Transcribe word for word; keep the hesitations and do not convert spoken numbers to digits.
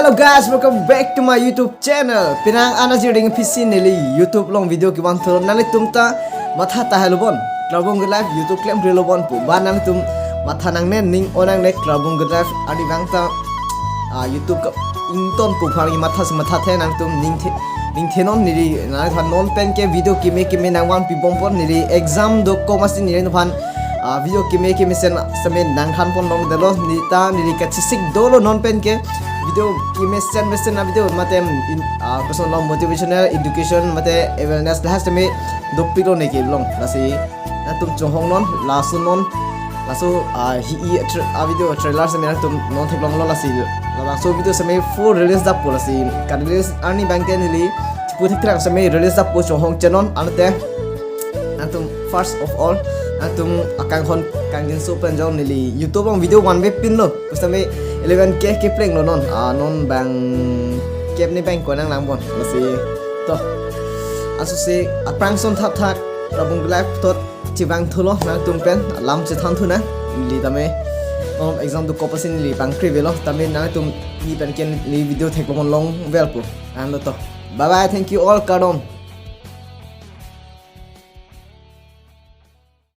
Hello guys, welcome back to my YouTube channel. Penang anajir ding pisi neli YouTube along video kevan thu nanglitum ta matha tahai lo bon. Klarbom Good Life YouTube klemkle lo bon pu. Ba nangtum matha nangne, ning-o nangne, Klarbom Good Life arnivang ta, ah, YouTube ka ington pu phang i matha si matha the, nangtum ning the, ning thenon neli, nangtum non pen ke video keme keme nangvan pibom pon, neli exam dokok masi neliphan, ah, video keme kemesen seme nangthan pon longdetlo, neli ta neli kachesik dolo non pen ke video kemesen mesen a-video mate in, ah, personal motivational education mate awareness lahai seme dopiklo ne kelong. Lasi nangtum chonghong non, laso non, laso, ah, hi-i tra-, a-video trailer seme nangtum non theklonglo. Lasi labangso video seme full release dappo, lasi ka-release arnivang ke neli chipu thekthelang, seme release dappo, chonghong chenon. Anate nangtum first of all nangtum akanghon kangjinso pen jong neli YouTube along video vanve pinlo. Pusitame eleven K keplenglo non. Ah, non bang kep ni bang ko nanglang bon. Lasi to, aso si aphrang ason thakthak Klarbom Good Life thot chevang thulo nangtum pen, alam chethan thu nang. Neli tame non exam dokok masi neli bang krevelo, tame nangtum ni pen ke neli video theklong longvel pu. Anlo to. Bye bye, thank you all, kardom.